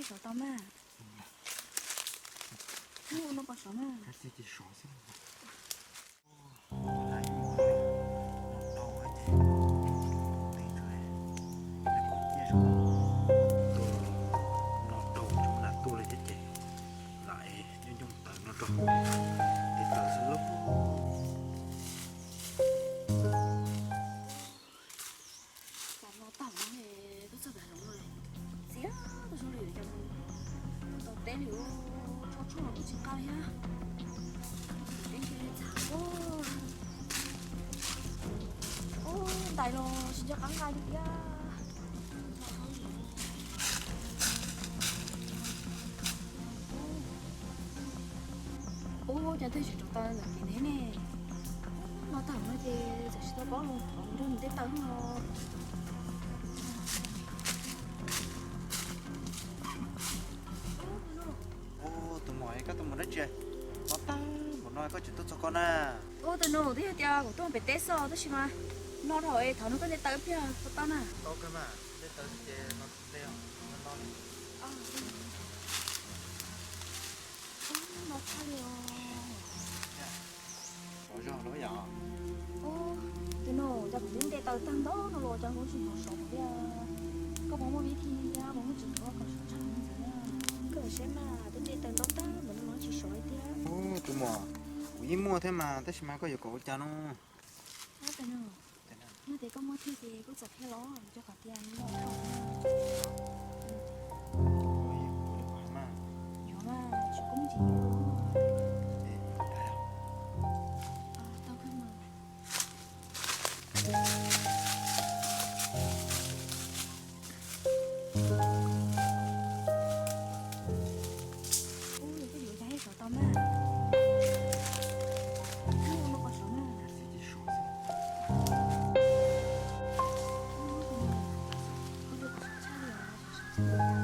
Sov tau mas. Ub, no pom sov mas. No rau tsuas lam tuaj li thiab ces lam nyooj nyooj taws no rau, tiv taws xwb lauj. Cas no tag no es twb txog pem zoov no, txias tau zoo li cas mus tau teb li, tshuaj tshuaj los kuj tsis nqa li thiab. Teb ntshe txhav ua, ub, ntais los tsis nco qab nqa li thiab. Ub, cas twb tsis tau tau ntawm kev neb ne. No tag no ces txawm tsis tau paub los nrog nws tej taw no. Ub, tus muam, koj tuaj mus dab tsi? No tag npaum no koj tseem tuaj txog ko na. Ub, tus nus, twb yog tias kuv tuaj pem teb xwb tab sis mas no dhau es thov nrog koj tej taw ib pliag puas tau na? Tau kawg mas, tej taw ces no, no li. No tag li os. Ub, tus nus, cas kuv twb nte taws tag ntau no los cas kuv tsis hnov sov thiab. Koj puas muaj vib thib thiab, puas muaj tsis hnov kom sov tshaj li ntawd na? Koj saib mas, twb nte taws ntau tag npaum no tsis sov li thiab. Ub, tus muam, kuv yeej muaj thiab mas, tab sis mas koj yuav kom ua cas no? Tus nus, yog tias koj muaj thiab ces kuj txawm qhia los, rau qhov tias no, yuav mas, tsis kub tsis nyuaj. Tau kawg mas. Ub, yog koj yuav cas sov tau mas. Ub, no pom sov mas. Ub, tus nus, kuv twb pom sov tshaj li os.